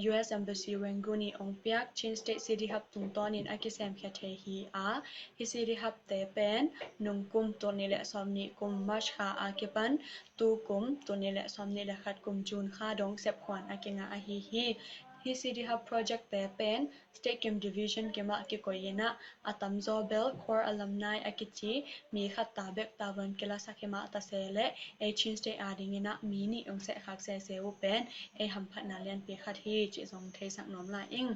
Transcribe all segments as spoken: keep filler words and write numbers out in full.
U S Embassy Rangoon in ong piak Chin State City Hub tungtawnin a kisemkhia thei hi a, hi City Hub te pen nungkum tul nih le sawmnih kum March kha a kipan tukum tul nih le sawmnih le khat kum June kha dong sepkhuan a kingah ahi hi. Hi City Hub project te pen State kim division kimah kikoih inah a tamzaw bel core alumni a kici mi khat ta bek tavuan kilasak himah tase le ei Chin State a dinginah mi nih ong sehkhak sese uh pen ei hamphatna lianpi khat hi cih zong theisak nuam lai ing.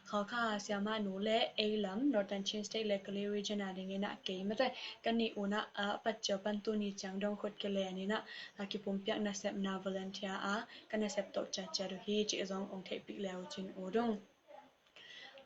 Khawkha siamah nu le ei lam Northern Chin State le Kali region a dinginah kei mate ka nih unah a patcio pan tuni ciang dong khut kileninah a kipumpiak nasepna volunteer a ka nasep toh ciatciat uh hi cih zong ong theihpih le uh cin uh dong.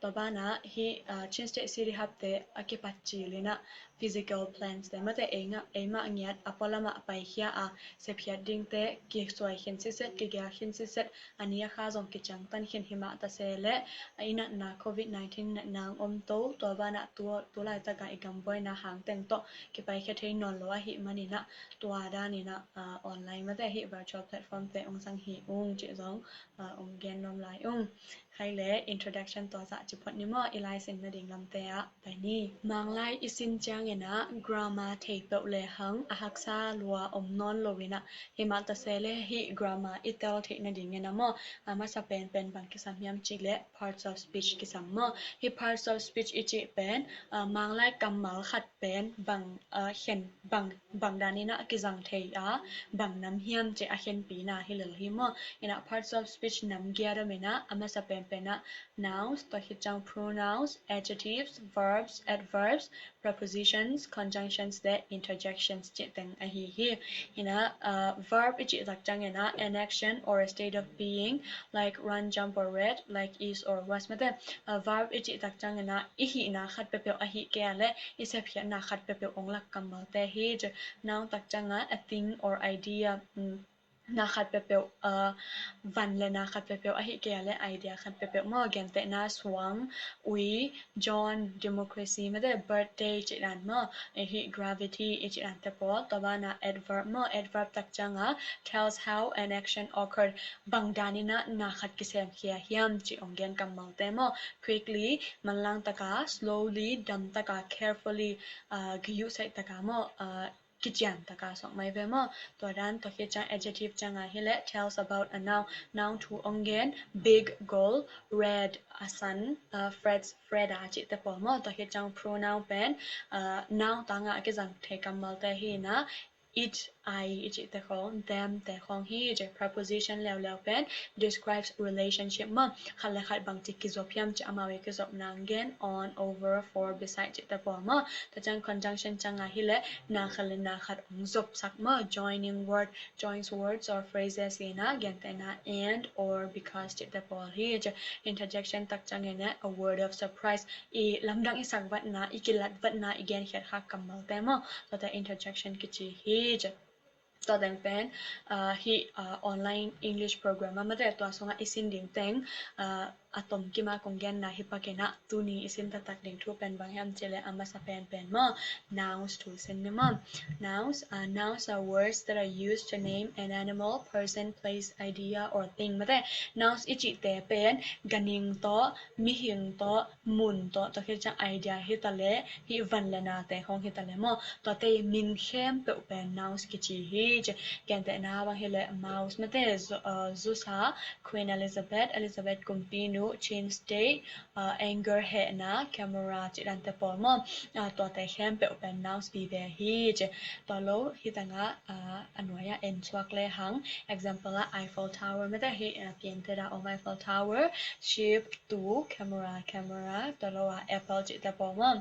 Tua banah hi Chin State City Hub te a kipat cilinah physical plans te mate eimah ngiat a pualamah paikhia a sepkhiat dingte kisuai khin siset, kigial khin siset, a ni a kha zong kiciangtan khin himah tase le a i natna covid nineteen natna ong om to, tua banah tu laitakah i gambuaina hangteng tawh kipaikhia thei nawn lo ahih maninah tua daninah online mate hi virtual platform te ong sang hi ung cih zong ong gen nuam lai ung. Khai le introduction tua zah ci phot ni maw, i laisin nading lamte ah pai ni. Manglai i sin cianginah grammar thei peuh le hang a haksa lua om nawn loinah himah tase le hi grammar i tel theih nadinginah maw, a masa penpen bang kisam hiam cih le parts of speech kisam maw. Hi parts of speech i cih pen Manglai kammal khat pen bang khen bang bang daninah kizang thei a, bang nam hiam cih a khenpina hi lel hi maw. Inah parts of speech nam giat om inah a masa penpenah nouns, tua khit ciang pronouns, adjectives, verbs, adverbs, prepositions, conjunctions le interjections cih teng ahi hi. Inah verb i cih tak cianginah an action or a state of being like run, jump or read, like is or was mate. Verb i cih tak cianginah i hihna khat peuhpeuh ahih kei a le i sepkhiatna khat peuhpeuh ong lak kammalte hi. Noun tak ciangah a thing or idea na khat peuhpeuh, van le na khat peuhpeuh ahih kei a le idea khat peuhpeuh maw. Gentehna suang, ui, John, democracy mate, birthday cih dan maw, ahi gravity i cih dante pawl. Tua banah adverb maw, adverb tak ciangah tells how an action occurred, bang daninah na khat kisemkhia hiam cih ong gen kammalte maw. Quickly, manlang taka, slowly, dam taka, carefully, gayuhsaih taka maw, kician taka suak mai ve maw. Tua dan tua khit ciang adjective ciangah hi le tells about a noun, noun thu ong gen, big, gold, red, a sun, Fred, Freda cihte pawl maw. Tua khit ciang pronoun pen noun tangah a kizang thei kammalte hi inah it, I i cihte khong, them te khong hi. Preposition leuleu pen describes relationship maw, khat le khat bangci kizop hiam cih amau i kizopna ong gen, on, over, for, beside cihte pawl maw. Tua ciang conjunction ciangah hi le na khat le na khat ong zopsak maw, joining word, joins words or phrases inah gentehna and, or, because cihte pawl hi. Interjection tak ciangin a word of surprise, i lamdang i sakvatna, i kilatvatna i genkhiat khak kammalte maw, tuate interjection kici hi. Tua teng pen hi online English program a mate tua sungah i sin ding teng a tomkim a kong genna hi pakinah tuni i sin taktak ding thu pen bang hiam cih leh a masa penpen maw, nouns thu sin ni maw. Nouns, nouns are words that are used to name an animal, person, place, idea or thing mate. Nouns i cihte pen ganhing tawh, mihing tawh, mun tawh, tua khit ciang idea hi taleh, hih van le nate khong hi taleh maw, tuate min khempeuh pen nouns kici hi. Gentehna bang hi leh mouse mate, zusa, Queen Elizabeth, Elizabeth Kumpinu, Chin State, anger, hehna, camera cih dante pawl maw, tuate khempeuh pen nouns vive hi. Tua lo hi tangah a nuai-ah en suak lehang, example ah Eiffel Tower mate, hih piante dah om Eiffel Tower, sheep, tu, camera, camera, tua lo ah apple cihte pawl maw.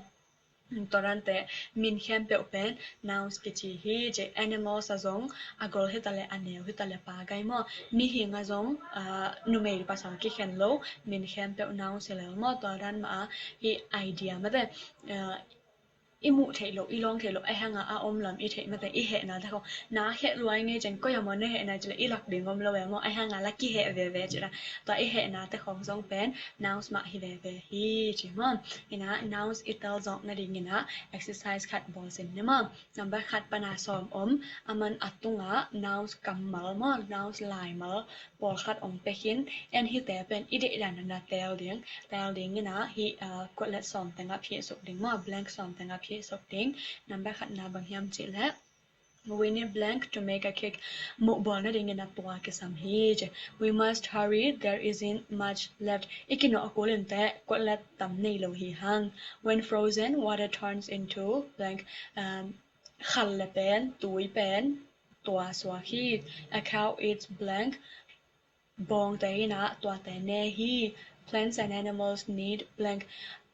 Tua dante min khempeuh pen nouns kici hi. Animals a zong a gol hi taleh, a neu hi taleh, pa gai maw. Mihing a zong numei pasal kikhen lo, min khempeuh nouns hi lel maw. Tua dan mah a hih idea mate, i muh theih loh, i lawng theih loh, a hanga a om lam i theih mate, i hehna te khong. Na heh luai ngei cin, koi a maw na hehna cih leh i lak ding om lo e maw, a hanga la kiheh veve cih la. Tua i hehna te khong zong pen nouns mah hi veve hi ci maw. Inah nouns i tel zawk nadinginah exercise khat bawl sin ni maw. Number khat pana sawm om, a man a tungah nouns kammal maw, nouns laimal pawlkhat ong pia khin, en hihte pen i deih dan na teel ding, teel ding ina hih, ah, kuatlat sawm tengah phih suk ding maw, blank sawm tengah phih suk ding. Number khatna bang hiam cih leh, we need blank to make a cake. Muh bawl nadingin a tua kisam hi ci. We must hurry, there isn't much left. I kinawh kul inteh, kuatlat tam nei lo hi hang. When frozen, water turns into blank. Um, khal le pen, tui pen tua suak hi. A cow eats blank. Bawngte ina tuate ne hi. Plants and animals need blank.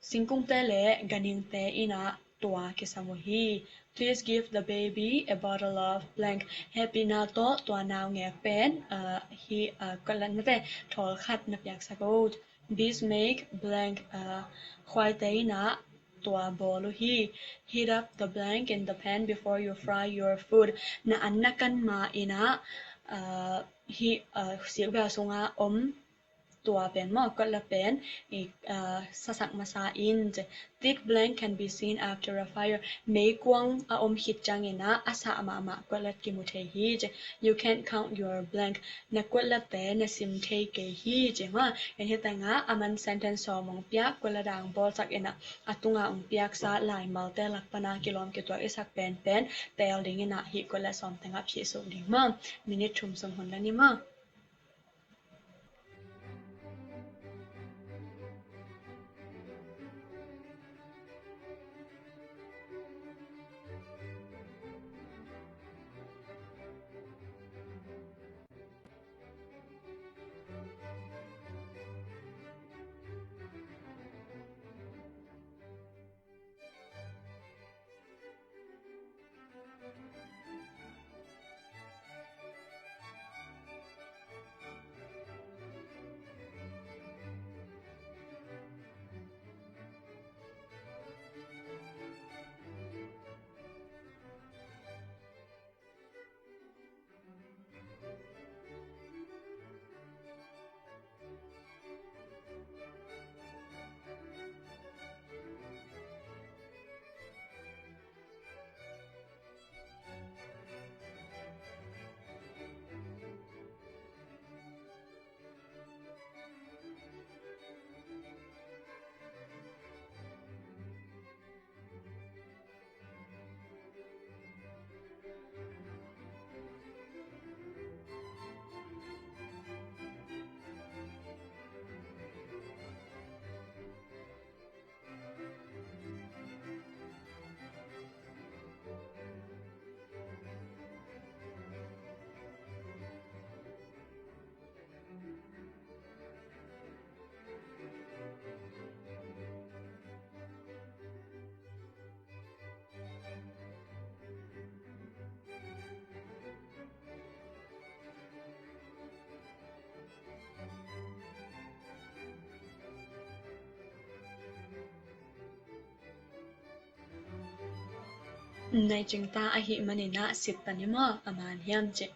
Singkungte le ganhingte ina tua kisam uh hi. Please give the baby a bottle of blank. Hehpihna tawh tua naungek pen, ah, hih, ah, kuatlat mate thawl khat na piaksak uh. Bees make blank, ah, khuaite ina tua bawl uh hi. Heat up the blank in the pan before you fry your food. Na an na kan ma ina, ah, hih, ah, sikbel sunga om tua pen maw, kuatlat pen i, ah, sasak masa in ci. Thick blank can be seen after a fire. Meikuang a om khit ciangin a, a sah mahmah kuatlat kimu thei hi ci. You can't count your blank. Na kuatlatte na sim thei kei hi ci maw. En hih tengah a man sentence sawm ong piak, kuatlat a ong bawlsak ina a tunga ong piaksa laimalte lak pana kilawm kituak i sak penpen teel dingin a hih kuatlat sawm tengah phih suk ding maw. Minute thum sung hun la ni maw. Nai cing ta ahih manin a sit pan i maw, a man hiam cih.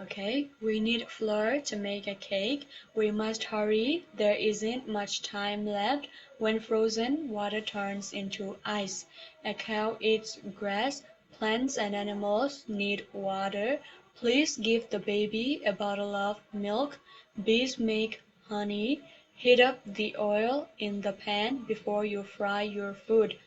Okay, we need flour to make a cake. We must hurry, there isn't much time left. When frozen, water turns into ice. A cow eats grass. Plants and animals need water. Please give the baby a bottle of milk. Bees make honey. Heat up the oil in the pan before you fry your food.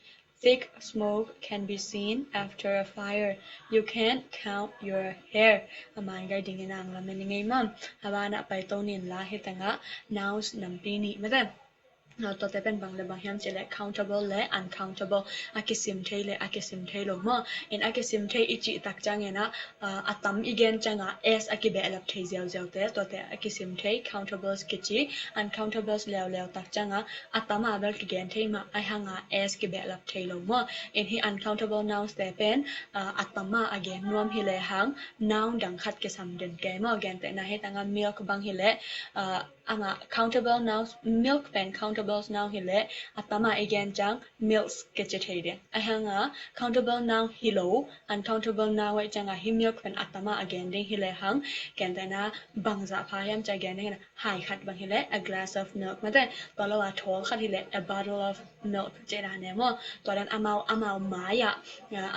Thick smoke can be seen after a fire. You can't count your hair. A man gai dingin ang lamen i ngei mam. A banah paito nin la hih tengah nouns nampi nih mate. Tuate pen bang le bang hiam cih leh countable le uncountable, a kisim thei le a kisim thei lo maw. In a kisim thei i cih tak ciangin a, a tam i gen ciangin a s a kibehlap thei ziauziaute, tuate a kisim thei countables kici. Uncountables leuleu tak ciangin a tam a bel kigen thei mah, ahih hangin a s kibehlap thei lo maw. In hih uncountable nouns te pen a tam a a gen nuam hi lehang noun dang khat kisam den kei maw. Gentehna hih tengah milk bang hi leh, amah countable noun, milk pen countable noun hi leh a tam a i gen ciang milks kici thei ding. Ahih hangin countable noun hi lo, uncountable noun ahih ciangin hih milk pen a tam a a gen ding hi lehang, gentehna bangzah pha hiam cih a gen ding hi leh hai khat bang hi leh a glass of milk mate, tua lo a thawl khat hi leh a bottle of milk cih dan e maw. Tua dan amau, amau mai-ah,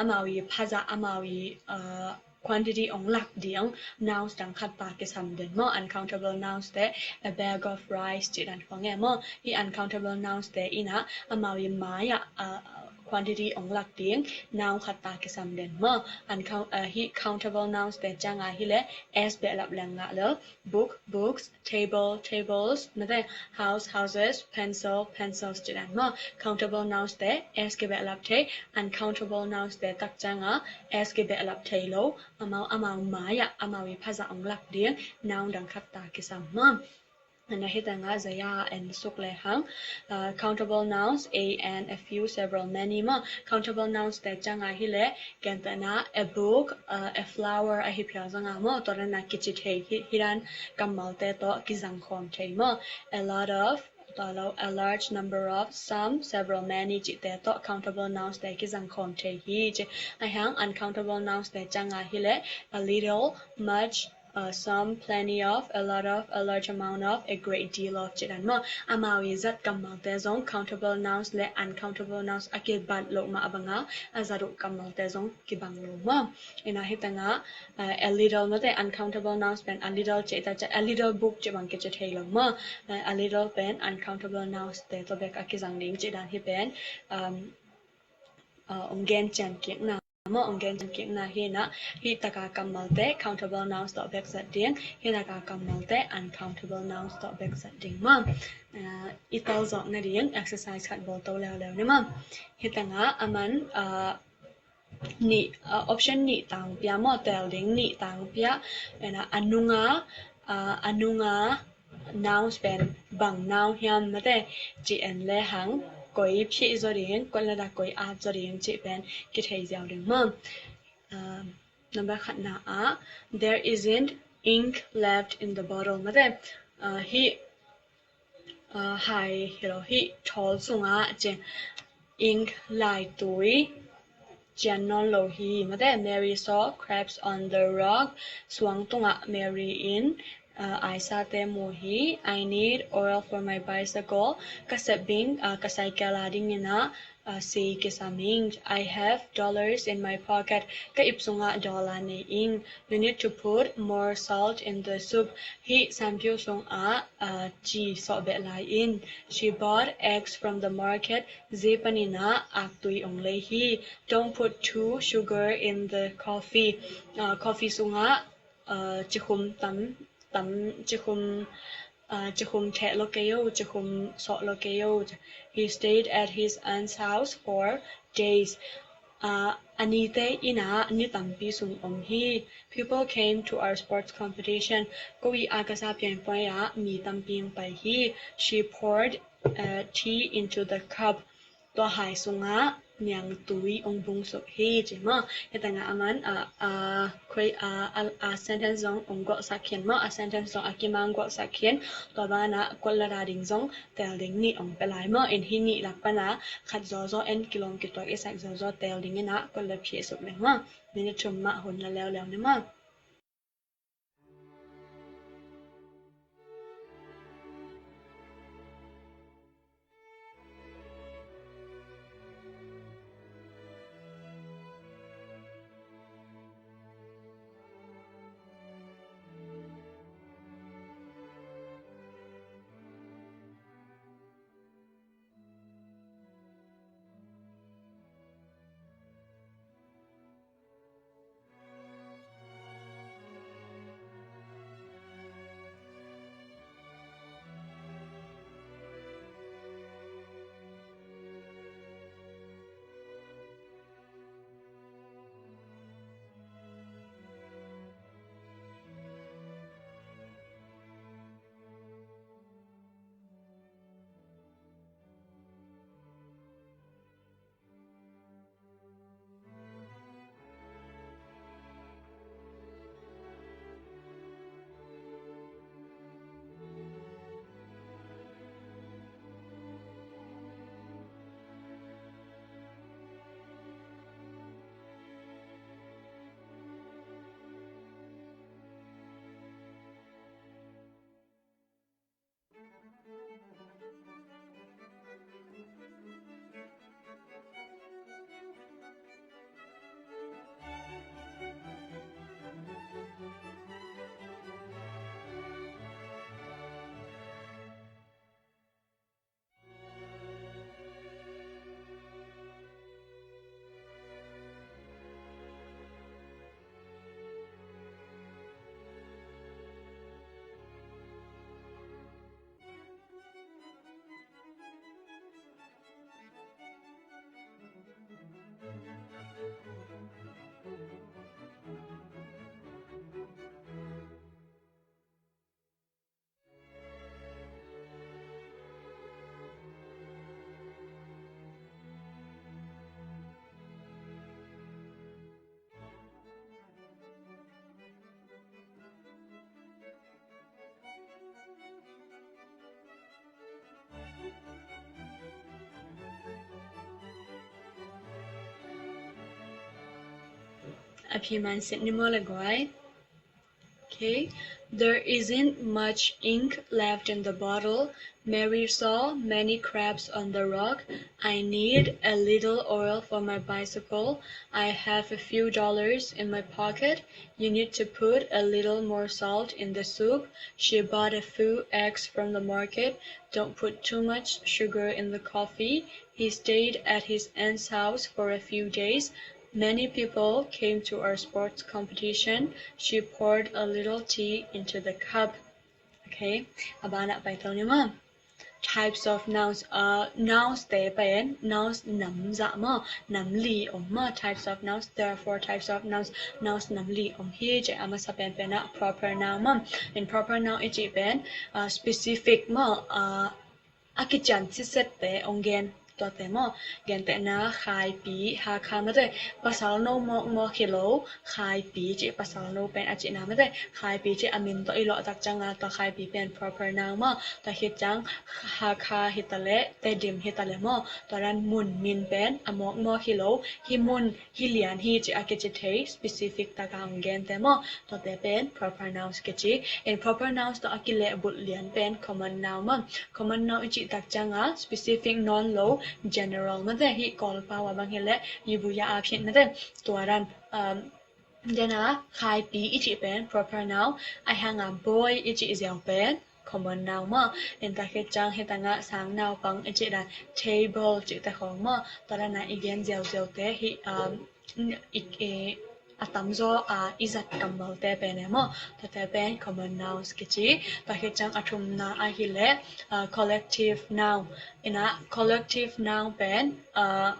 amau i phazah, amau i, ah, quantity ong lak ding nouns dang khat ta kisam den maw. Uncountable nouns te, a bag of rice cih dan khong e maw. Hih uncountable nouns te in ah amau i mai ah, ah, quantity ong lak ding noun khat ta kisam den maw. Uncount-, ah, hih countable nouns te ciang a hi leh s behlap leng ngah lel. Book, books, table, tables, mate, house, houses, pencil, pencils cih dan maw. Countable nouns te s kibehlap thei, uncountable nouns te tak ciang a s kibehlap thei lo, amau, amau mai ah, amau i phazah ong lak ding noun dang khat ta kisam maw. Ina hi teng ah zaya en suk le hang, ah, countable nouns, a, an, a few, several, many maw. Countable nouns te ciang a hi leh, gentehna, a book, ah, a flower ahi phial zong a maw, tua dan a kici thei hi, hi dan kammal te tawh kizang khawm thei maw. A lot of, tua lo, a large number of, some, several, many cih te tawh countable nouns te kizang khawm thei hi ci. Ahih hang uncountable nouns te ciang a hi leh, a little, much, uh, some, plenty of, a lot of, a large amount of, a great deal of cih dan maw. Amau i zat kammal te zong countable nouns le uncountable nouns a kibat loh mah bang a, a zat uh kammal te zong kibang lo maw. Ina hi teng ah, uh, a little mate, uncountable nouns pen a little cih ta ciang, a little book cih bang kici thei lo maw. Uh, a little pen uncountable nouns te tawh bek a kizang ding cih dan hi pen, um, uh, ong gen cian kik na maw, ong gen cian kik na hi na, hih tak a kammal te countable nouns tawh bek zat ding, hih tak a kammal te uncountable nouns tawh bek zat ding maw. Ah, i tel zawk nading exercise khat bawl to leuleu ni maw. Hih teng ah aman, ah, nih, ah, option nih tang pia maw, tel ding nih tang pia. Ina a nung a, ah, a nung a nouns pen bang noun hiam mate, ci en le hang koi phih zaw ding, koi lada koi at zaw ding cih pen kithei ziau ding maw. Um, number khatna ah, there isn't ink left in the bottle mate, uh, hih, uh, hai hi lo, hih thawl sungah ci, ink, laitui cian nawn lo hi mate. Mary saw crabs on the rock. Suang tungah Mary in, uh, aisate mu hi. I need oil for my bicycle. Ka sepbing, uh, ka cycle a dingin ah, uh, sei kisam ing. I have dollars in my pocket. Ka ip sungah dollar nei ing. You need to put more salt in the soup. Hih sanpiu sungah, uh, ci sawh beh lai in. She bought eggs from the market. Zei panin ah aktui ong lei hi. Don't put too sugar in the coffee. Uh, coffee sungah, uh, cikhum tam, tam, cikhum, uh, cikhum theh lo kei o, cikhum sawh lo kei o. He stayed at his aunt's house for days. Uh, a nite inn ah ni tampi sung om hi. People came to our sports competition. Ko i a ka sa pianpuai ah mi tampi ong pai hi. She poured, uh, tea into the cup. Tua hai sungah niangtui ong bungsuk hi ci maw. Hih teng ah aman, ah, ah, khuai, ah, ah, ah, sentence zong ong golhsak khin maw. A sentence zong a kimang golhsak khin. Tua banah kol le da ding zong tel ding nih ong pia lai maw. In hih nih lak pan ah khat zawzaw en kilawm kituak i sak zawzaw tel dingin ah kol le phih suk leng maw. Minute thum mah hun la leuleu ni maw. A phi man sit ni maw le guai. Okay. There isn't much ink left in the bottle. Mary saw many crabs on the rock. I need a little oil for my bicycle. I have a few dollars in my pocket. You need to put a little more salt in the soup. She bought a few eggs from the market. Don't put too much sugar in the coffee. He stayed at his aunt's house for a few days. Many people came to our sports competition. She poured a little tea into the cup. Okay, a banah pai to ni maw. Types of nouns, uh, nouns te pen, nouns nam zah maw, nam li om maw, types of nouns, there are four types of nouns, nouns nam li om hi ci. A masa pen pen ah proper noun maw. In proper noun i cih pen, uh, specific maw, uh, a kician sisette ong gen tuate maw. Gentehna Khaipi, Hakha mate, pasal no mawkmawk hi lo, Khaipi cih pasal no pen a cihna mate, Khaipi cih a min tawh i lawh tak cianga tua Khaipi pen proper noun maw. Tua khit ciang Hakha hi ta leh, Tedim hi ta leh maw, tua dan mun min pen a mawkmawk hi lo, hih mun hih lian hi cih a kici thei specific taka ong gente maw. Tuate pen proper nouns kici. In proper nouns tawh a kilehbulh lian pen common noun maw. Common noun i cih tak cianga specific nawn lo, general mate, hih Kawlpau a bang hileh yubuya a phit mate. Tua dan, um, dena Khaipi i cih pen proper noun, a hanga boy i cih ziau pen common noun maw. In tua khit ciang hi tanga sang naupang i cih dan table cihte khawng maw. Tua dana i gen ziauziaute hih, um, i, i, a tamzaw a i zat kammalte pen e maw. Tuate pen common nouns kici. Tua khit ciang a thumna ahileh, uh, collective noun. Ina collective noun pen, uh,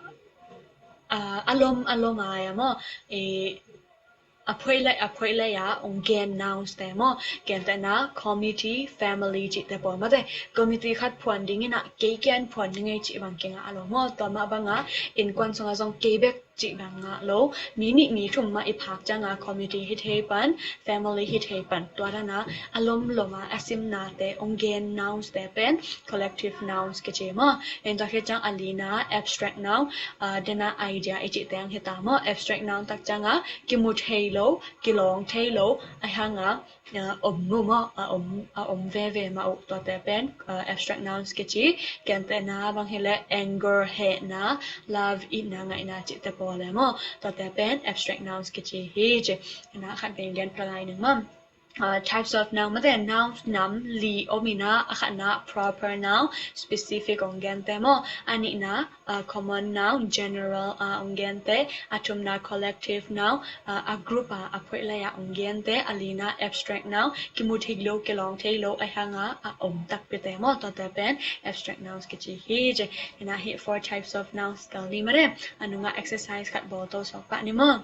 uh, a lom a lom a ia maw. I, a phoih leh a phoih leh a ong gen nouns te maw. Gentehna committee, family cihte pawl mate. Committee khat phuan ding ina kei kian phuan ding ei cih bang kingah lo maw. Tua mah banga innkuan sunga zong kei bek cih bang ngah lo. Mi nih mi thum mah i phak cianga committee hi thei pan, family hi thei pan. Tua dana a lom loma a simnate ong gen nouns te pen collective nouns kici maw. In tua khit ciang a lina abstract noun, uh, dena idea i cih teng hi ta maw. Abstract noun tak cianga kimu thei lo, kilawng thei lo, a hanga, uh, om mu maw, a om, a om veve mah uh, tuate pen, uh, abstract nouns kici. Gentehna bang hileh anger, hehna, love, itna, ngaihna cihte pawl e maw. Tuate pen abstract nouns kici hi ci. Ina khat vei gen palai ning maw. Uh, types of noun mate, nouns nam li om ina, a khatna proper noun, specific ong gente maw. A nihna, uh, common noun, general, uh, ong gente. A thumna collective noun, uh, a group a, a phoih leh a ong gente. A lina abstract noun, kimu thei lo, kilawng thei lo, a hanga a om takpite maw. Tuate pen abstract nouns kici hi ci. Ina hih four types of nouns kal ni mare. A nunga exercise khat bawl to suak pah ni maw.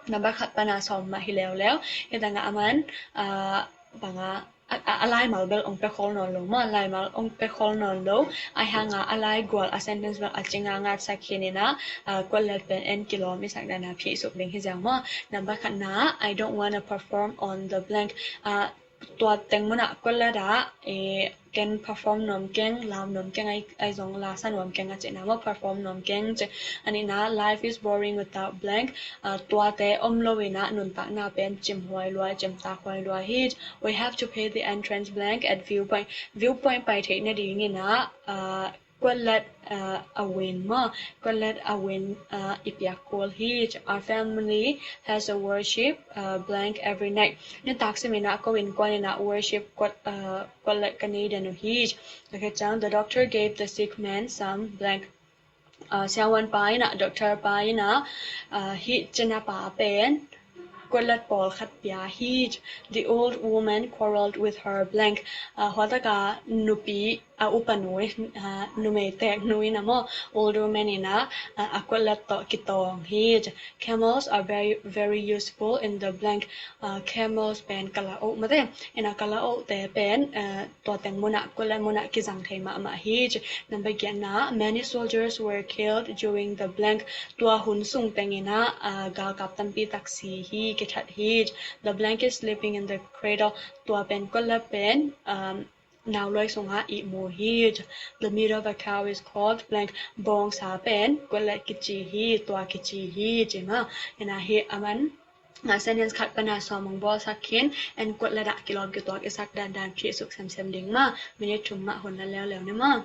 Number khat pana sawm mah hi leuleu. Hi tanga a man, ah, banga, a, a, a laimal bel ong pia khol nawn lo maw, laimal ong pia khol nawn lo. A hanga a laigual a sentence bel a cinga ngatsak hi nina, ah, kuatlet pen en kilawm i sak dana phih suk ding hi ziau maw. Number khatna, I don't wanna perform on the blank. Ah, tua teng muna kuatlet ah, eh, ken perform nuam keng, lam nuam keng ai, ai zong la sa nuam keng a cihna maw, perform nuam keng ci. A nihna, life is boring without blank. Ah, tuate om lo ina nuntakna pen cimhuai lua, cimtakhuai lua hi. We have to pay the entrance blank at viewpoint. Viewpoint pai theih nading ina, ah, kuatlet, ah, a win maw, kuatlet a win, ah, i piak kul hi. Our family has a worship, ah, blank every night. Nitak sim ina ko innkuan ina worship kuat, ah, kuatlet ka nei den uh hi. Tua khit ciang, the doctor gave the sick man some blank. Ah, siavuan pa ina, doctor pa ina, ah, hih cina pa pen kuatlet pawlkhat pia hi. The old woman quarreled with her blank. Ah, huataka nupi, ah, upa nu, ah, numei tek nu ina maw, old woman ina, ah, a kuatlet tawh kitawng hi. Camels are very, very useful in the blank. Ah, camels pen kala oh mate. Ina kala oh te pen, ah, tua teng muna, kuatlet muna kizang thei mahmah hi. Number giatna, many soldiers were killed during the blank. Tua hun sung teng ina, ah, galkap tampi tak si hi, kithat hi. The blank is sleeping in the cradle. Tua pen kuatlet pen, um, nauluai sungah ihmu hi. The meat of a cow is called blank. Bawngsa pen kuatlet kici hi, tua kici hi, ci maw. Ina hi a man a sentence khat pana sawm hong bawlsak khin, en kuatlet ah kilawm kituak i sak dandan ci suk semsem ding maw. Minute thum mah hun la leuleu ni maw.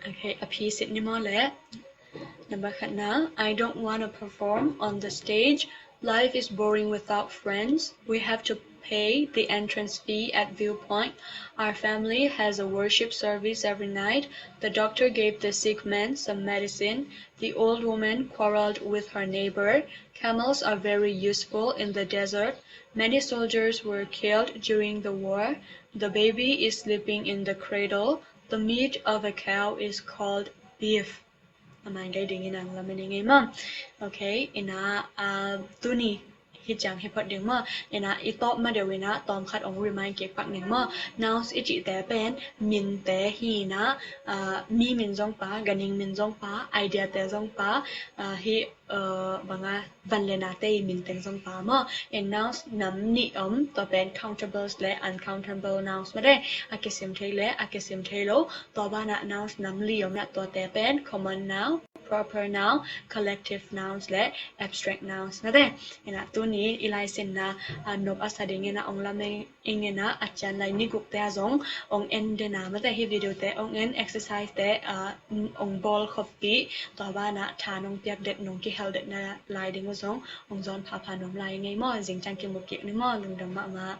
Okay, a piece ni maw le. Number khatna, I don't want to perform on the stage. Life is boring without friends. We have to pay the entrance fee at viewpoint. Our family has a worship service every night. The doctor gave the sick man some medicine. The old woman quarreled with her neighbor. Camels are very useful in the desert. Many soldiers were killed during the war. The baby is sleeping in the cradle. The meat of a cow is called beef. A man gai ding in ang lamen ing ei maw. Okay, ina, ah, tuni hi ciang hi phot ding maw. Ina i tawp ma deuh ina tawm khat ong remind kik pak ning maw. Nouns i cihte pen minte hi ina, ah, mi min zong pa, ganhing min zong pa, idea te zong pa, ah, hi, ah, banga van le nate i min teng zong pa maw. In nouns nam nih om, tua pen countables le uncountable nouns mate. A kisim thei le a kisim thei lo. Tua banah nouns nam li om na, tuate pen common noun, proper noun, collective nouns le abstract nouns mate. Ina tuni i laisinna, ah, nop a sa ding ina ong lamen ing ina a cian lai ni gukte a zong ong en dena mate, hi video te ong en, exercise te, ah, ong bawl khoppih, tua banah tha nong piak det, nong kihel detna lai ding uh zong ong zawn phapha nuam lai ing ei maw. Zing ciang kimu kik ni maw. Lungdam mahmah.